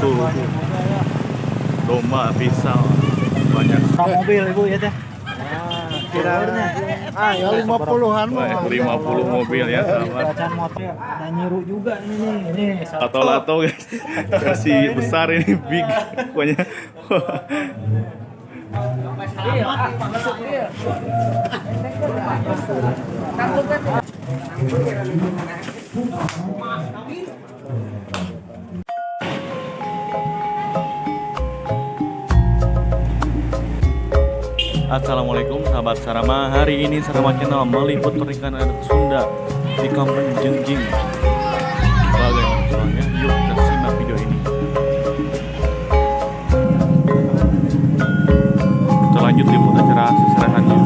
Tuh, domba, pisau, banyak. Mobil ibu ya teh. Kira ya 50-an Wah, 50 mobil ya sahabat. Bacaan motor. Ada nyiru juga ini nih. Ini satu. Lato-lato guys. Versi besar ini big pokoknya. Assalamualaikum sahabat Sarama. Hari ini Sarama Channel meliput pernikahan adat Sunda di Kampung Jengjing. Bagaimana soalnya? Yuk kita simak video ini. Kita lanjut liput acara seserahannya.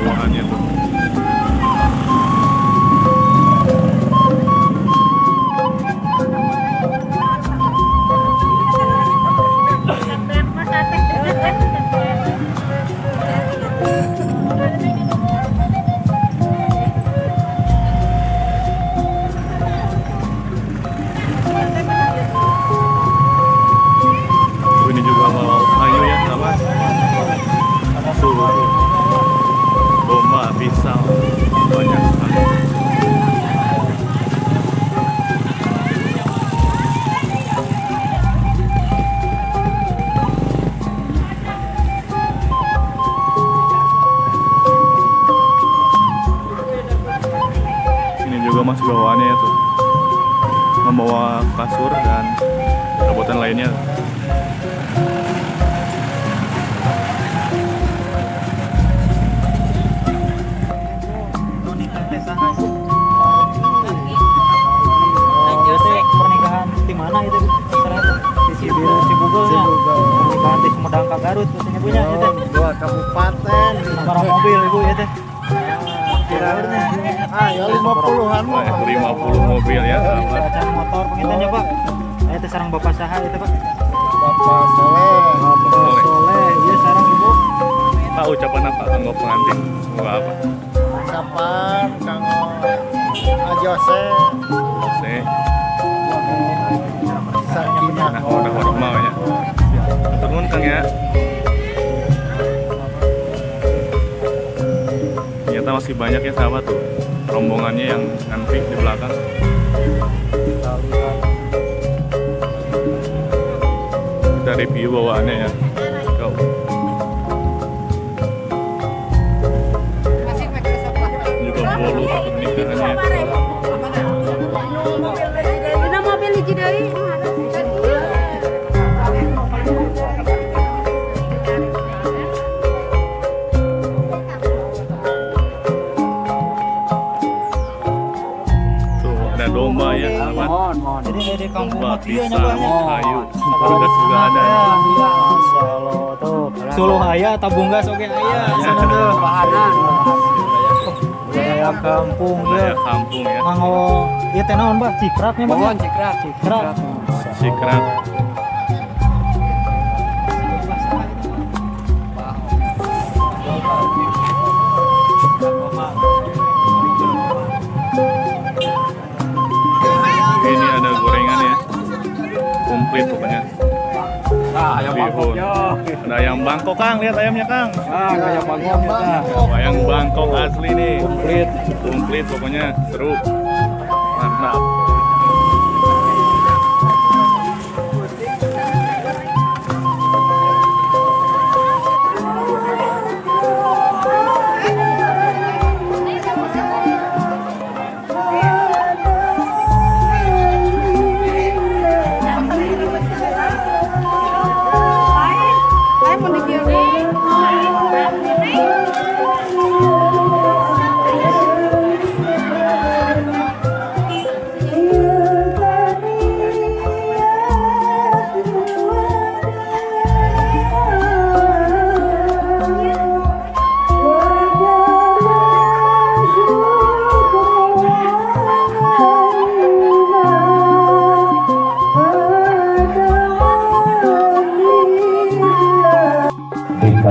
Bawaannya tuh. Tuh, ini juga mau kayu ya sahabat. Tuh, domba, pisau, banyak sekali. Ini juga masih bawaannya ya tuh, membawa kasur dan perabotan lainnya. Nu nikah teh saha sih? Oh, ieu teh pernikahan di mana itu? Seserahan di Cibiru, Cibugel nya. Pernikahan di Sumedang ka Garut katanya punya ieu teh. Dua kabupaten. Sabaraha mobil ibu ya teh. Kira ya 50-an. Wah, 50 mobil ya sahabat. Bacaan motor pengintennya Pak. Ayo teh sareng Bapak saha itu Pak? Bapak Soleh. Bapak Soleh. Soleh, iya sareng Ibu. Pak, ucapan apa kanggo pengantin? Semoga apa? Ucapan kanggo Ajose Se, sakinah. Nah, udah warahmah ya. Turun Kang ya. Ternyata masih banyak ya sahabat tuh rombongannya yang ngantri di belakang. Kita lihat. Kita review bawaannya ya. Go. Juga bolu pernikahannya. Dina mobil hiji deui. Tuh ada domba ya sahabat. Jadi dari kampung Domba, mah kieu nya pisang, Pak nya. kayu, juga ada. Masya Allah tuh. Suluh aya, tabung gas oge aya. Sana tuh. Budaya kampung Budaya ya. Kampung ya. Nganggo ieu teh naon, Bah? Cikrak nya, Bang? Mohon cikrak. Cikrak. Cikrak. Ini ada gorengan ya. Komplit pokoknya. Ah, ayam Bangkok Bihun. ya. Ada ayam Bangkok, Kang, lihat ayamnya, Kang. Ah, ayam Bangkok ya. Ayam Bangkok asli nih. Komplit. Komplit pokoknya, seru. Mantap. Lain mun dikieu.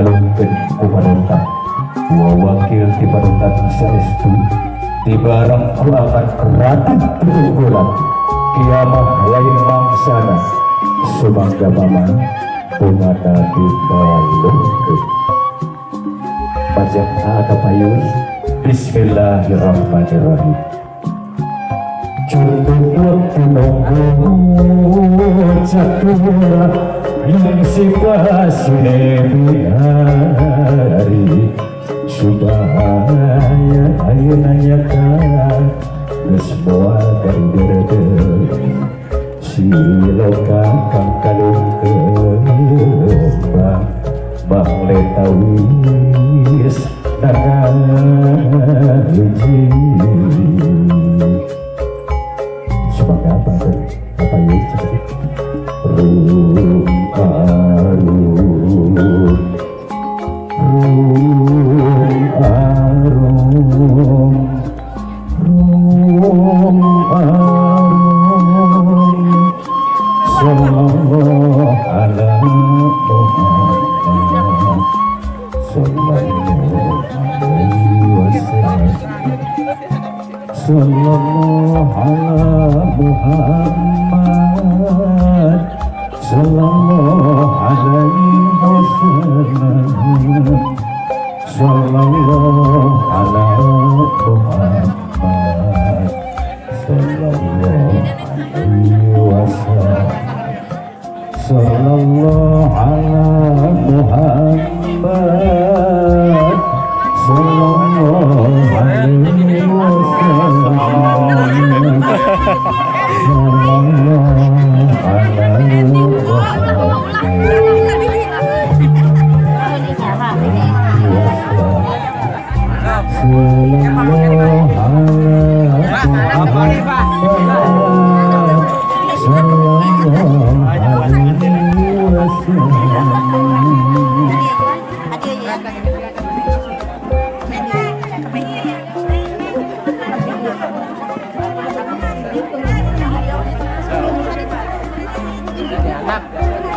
Dikalungkeun ku panutan, wakil ti panutan saestu dibareng ku amat ratu keunggulan kiamah lain mangsana. Sumangga mama bungana dikalungkeun pajak kapayun. Bismillahirrahmanirrahim. Cukup nunggu catura yang sipasine bihari supaya ayeuna nyata geus moal garideureuh siloka kang kalungkeun bang letawis hiji. Semoga apa apa ya rum arum rum arum rum arum sallallahu ala Muhammad sallallahu alaihi wasallam sallallahu ala Muhammad sallallahu alaihi wasallam sallallahu ala Muhammad sallallahu alaihi wasallam sallallahu ala Muhammad sallallahu alaihi wasallam sallallahu alaihi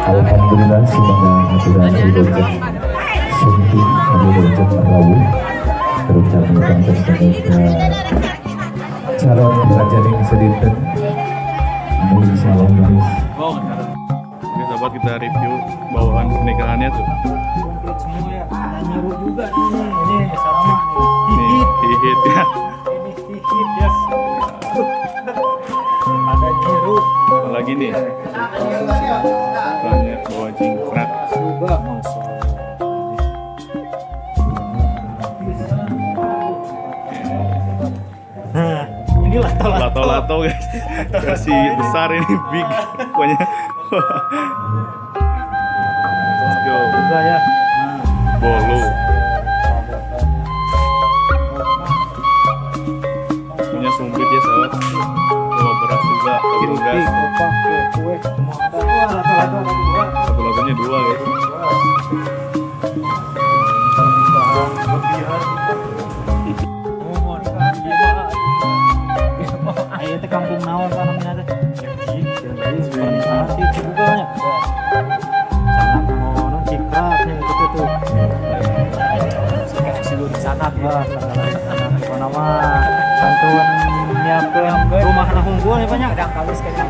Alhamdulillah semoga aturan wilujeng sunting wilujeng rawuh terutama kantos calon rajaning sedinten insyaallah guys. Oke sahabat, kita review bawaan pernikahannya tuh. Komplit semua ya. Nyiru juga nih, ini sarama nih. Hihit ya. Ini hihit ya. Ada nyiru. Apalagi nih. Banyak bawa jingkrak. Juga. Nah, ini lato-lato. Lato-lato guys. Versi besar ini, big pokoknya. Let's go. Juga ya. Nah, Bolu. Punya sumpit ya sahabat. Bawa beras juga, tabur gas. Opak, kue, semua ada. Wah, lato-lato ada dua. Lato-latonya dua guys. Ayo teh kampung naon kan namanya teh? Pernikahan di Cibuga nya. Sangat ngono cikraknya itu tuh. Sanak lah, sanak. Nama santun nyiapkeun rumah unggul ya banyak. Kadang halus kayaknya.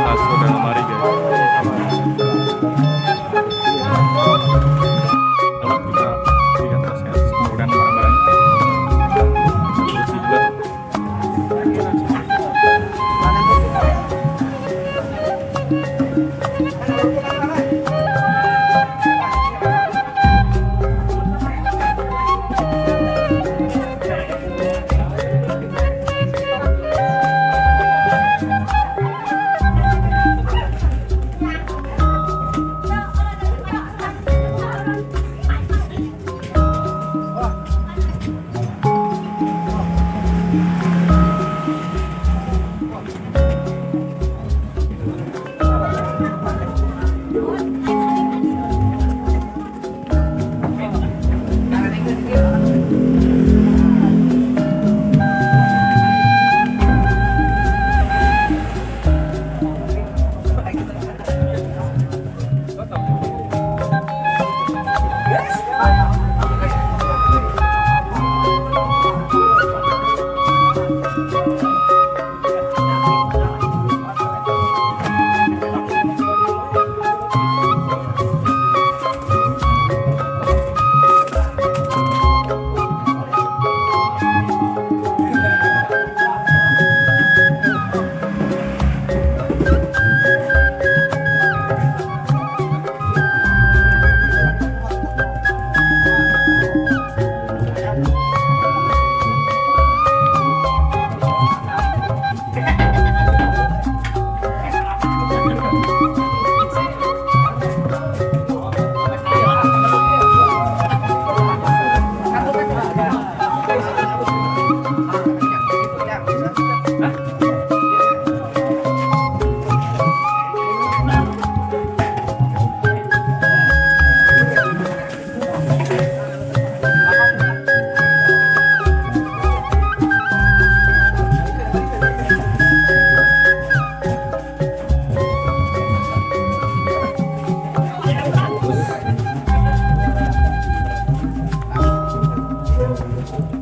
Kasur dan lemari guys. Lalu kita lihat proses penggunaan barang-barang. Bersih juga tuh.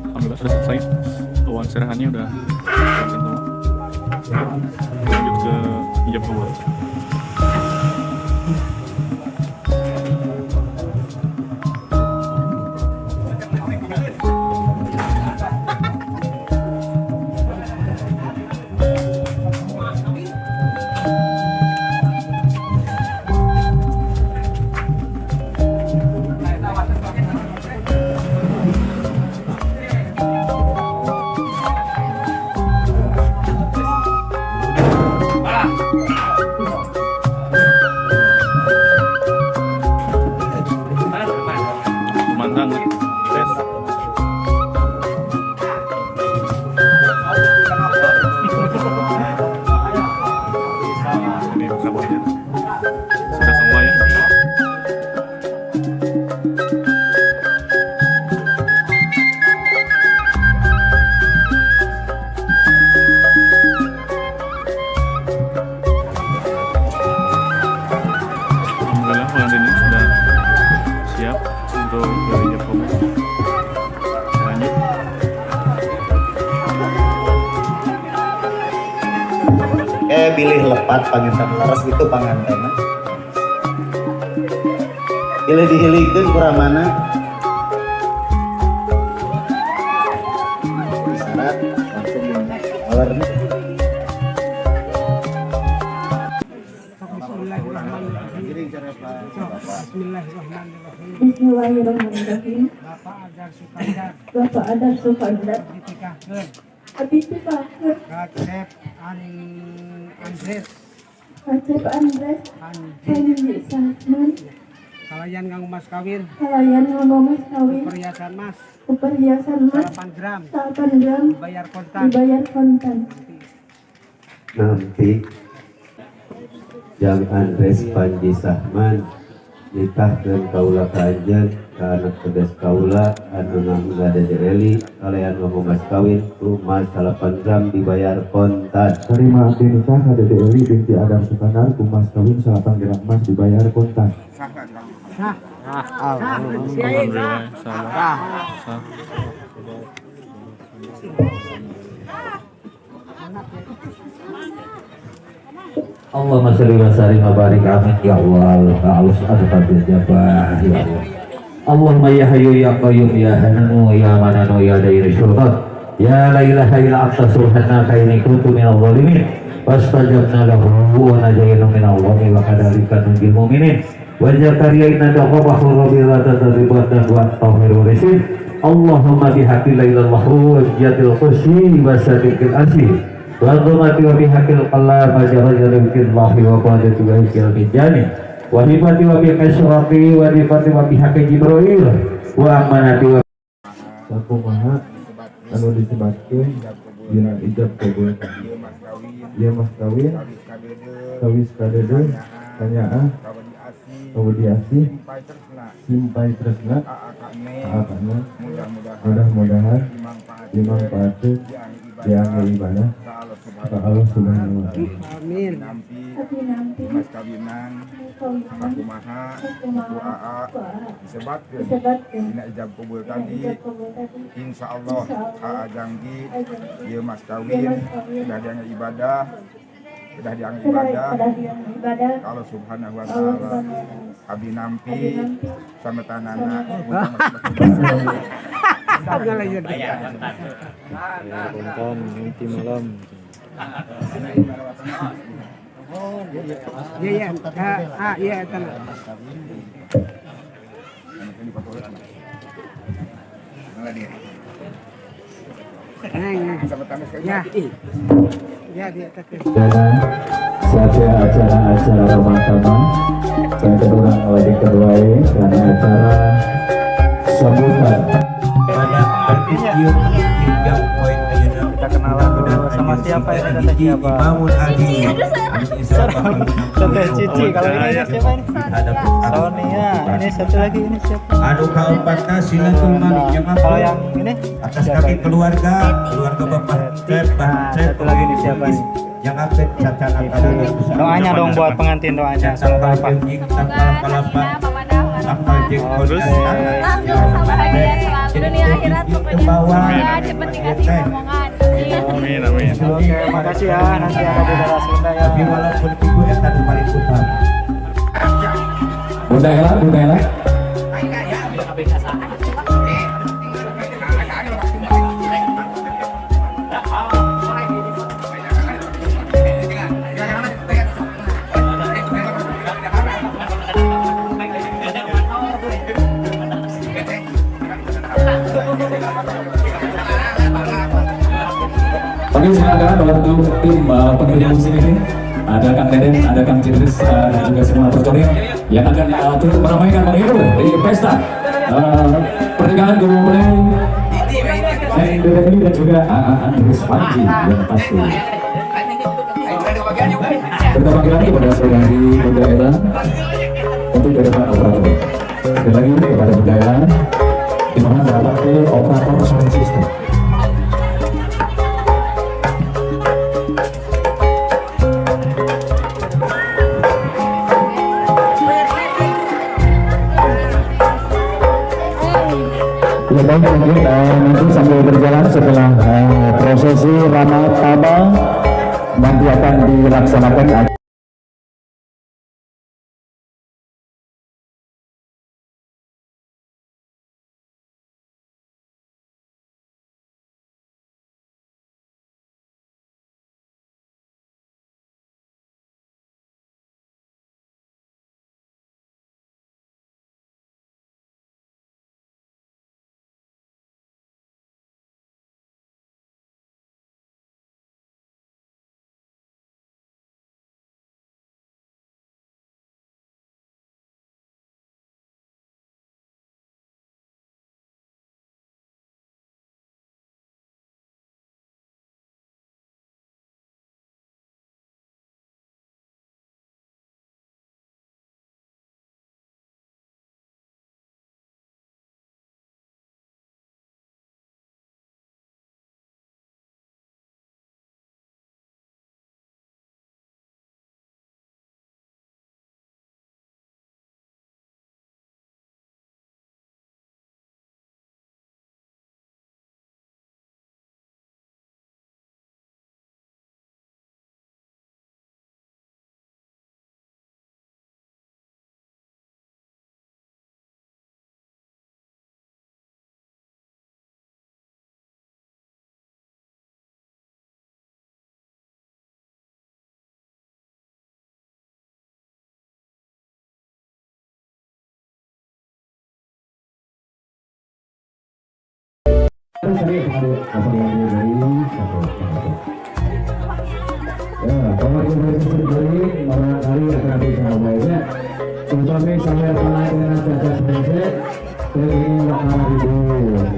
Alhamdulillah sudah selesai. Uang serahannya udah semua. Lanjut ke ijab kabul. Mantang tes. Ini kabarnya sudah semua ya. Alhamdulillah pengantinnya sudah siap untuk ke ijab kabul. Lanjut. Bilih lepat panginten leres itu pangantena, bilih dihilikeun ku ramana isyarat langsung ngaler. Bismillahirrahmanirrahim. Bismillahirrahmanirrahim. Bapak Adar Sukandar. Bapak Adar Sukandar. Ditikahkeun. Abdi titahkeun. Kacep An Andres. Kacep Andres. Panji. Panji Sahman. Kalayan nganggo mas kawin. Kalayan nganggo mas kawin. Perhiasan mas. Perhiasan mas. 8 gram. 8 gram. Dibayar kontan. Dibayar kontan. Nampi Jang Andres Panji Sahman nikahkeun kaula ka anjeun ka anak tegas kaula anu namina Dede Eli kalayan nganggo mas kawin ku mas 8 gram dibayar kontan. Terima abdi nikah ka Dede Eli binti Adam Sukandar ku mas kawin 8 gram emas dibayar kontan. Sah. Alhamdulillah sah. Sah. Allahumma sholli wa sallim wa barik, amin ya Allah. Allah atuh jabah ya Allah. Allahumma ya hayyu ya qayyum ya hananu ya mananu ya dayri sultan ya la ilaha illa anta subhanaka inni kuntu minal zalimin fastajabna lahu wa najayna minal dhammi wa kadzalika nunjil mu'minin wa zakaria inna rabbahu rabbil la tadribatan wa tahiru risin. Allahumma bihaqqi la ilaha hujjatil kursi wa sadiqil asih wa dhumati wa bihaqil qalam wa jarajal billahi wa qadati wa hikil bijani wa hibati wa bihaqi wa rifati wa bihaqi jibril wa amanati wa sakumaha anu disebatkeun dina ijab kabul ieu mas kawin kawis kadeudeung kanyaah kawudi asih simpai tresna aakana mudah-mudahan dimanfaatkeun diangge ibadah ka Allah Subhanahu wa taala. Amin. Abdi nampi. Mas kawinan. Kawinan. Sakumaha. Ku aa. Disebatkeun. Disebatkeun. Dina ijab kabul Dina tadi. ijab kabul tadi. Insya Allah. Insya Allah. Aa janggi. Ajanggi. Ieu mas Ieu kawin. mas kawin. Sudah diangge ibadah. Sudah diangge Sudah ibadah. sudah diangge ibadah. Kalau Subhanahu wa Allah taala. Subhanahu wa taala. Abi nampi. Abdi nampi. Sametanana. Bayar kontan nanti malam. Iya iya. Ah iya eta. Neng. Ya. Ya dia teh. Dana saja acara-acara ramah tamah yang kedua lagi kedua karena acara sambutan pada artis ieu yang poin ayeuna Kita kenalan dulu sama Sama siapa ini teteh siapa? Teteh Cici. Kalau ini siapa ini? Sonia. Ini satu lagi ini siapa? Anu kaempatna silatul malik. Kalau yang ini atas kami keluarga, keluarga Bapak Cep, Cep. Satu lagi ini siapa nih? Yang aktif cacana doanya dong buat pengantin, doanya semoga apa? Terus bahagia selalu dunia akhirat pokoknya. Semoga cepet dikasih omongan. Amin amin. Oke, makasih ya, nanti ada di daerah Sunda ya. Tapi walaupun ibu eta nu paling utama. Bunda Ella, Bunda Ella. Oke, silakan untuk tim pengiring musik ini. Ada Kang Deden, ada Kang Cidris, dan juga semua personil yang akan turut meramaikan menghibur di pesta pernikahan kedua mempelai Neng Dede dan juga Andres Panji yang pasti. Kita panggil lagi kepada saudari Bunda Ella untuk di depan operator. Sekali lagi kepada Bunda Ella, dimohon merapat ke operator sound system. Ya baik, mungkin nanti sambil berjalan setelah prosesi ramah tama nanti akan dilaksanakan. Ya, kalau ibu sendiri barangkali akan bisa baiknya. Sebetulnya saya pernah dengan caca sendiri, saya ingin makanan ibu.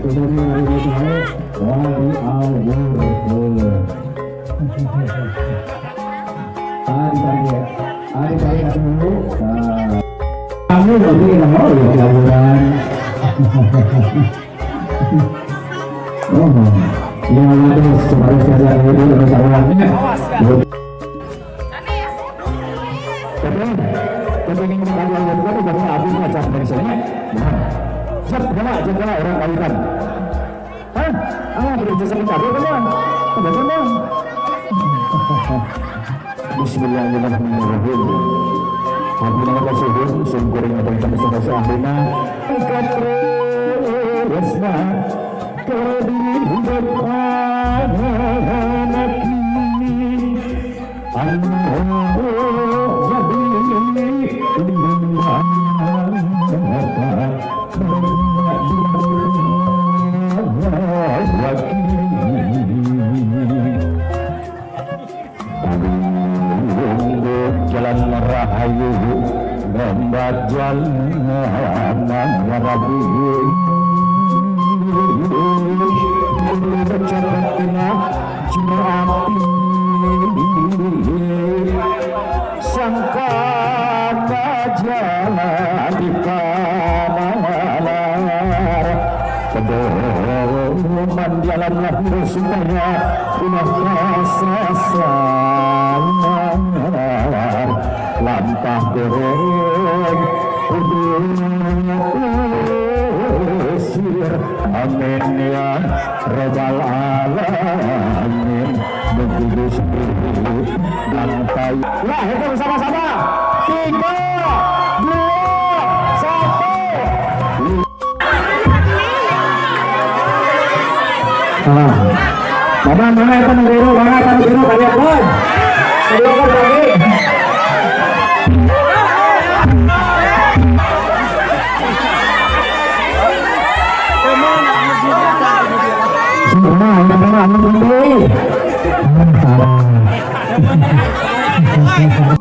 Sebetulnya ibu saya wali awur. Ditarik ya, ditarik dulu. Kamu nanti mau ya kelaburan. Oh, ya terus kemarin saya itu terus awalnya. Tapi ingin mengatakan itu baru habis ngacak dari sini. Siap, jaga orang kalian. Hah? Ah, berarti sebentar ya, teman. Teman. Bismillahirrahmanirrahim. Alhamdulillah kasihun sungkuring atau yang kami akhirnya. Resna jalan rahayu gambar jalan rabi Salam supaya ulah kasasar lampah goreng kudu usir. Amin ya robbal alamin. Begitu dan tayu. Nah, hitung sama-sama. 3, 2, 1. Ah. Mana mana itu biru, mana itu biru kalian pun. Kedua kan lagi. Semua, mana mana.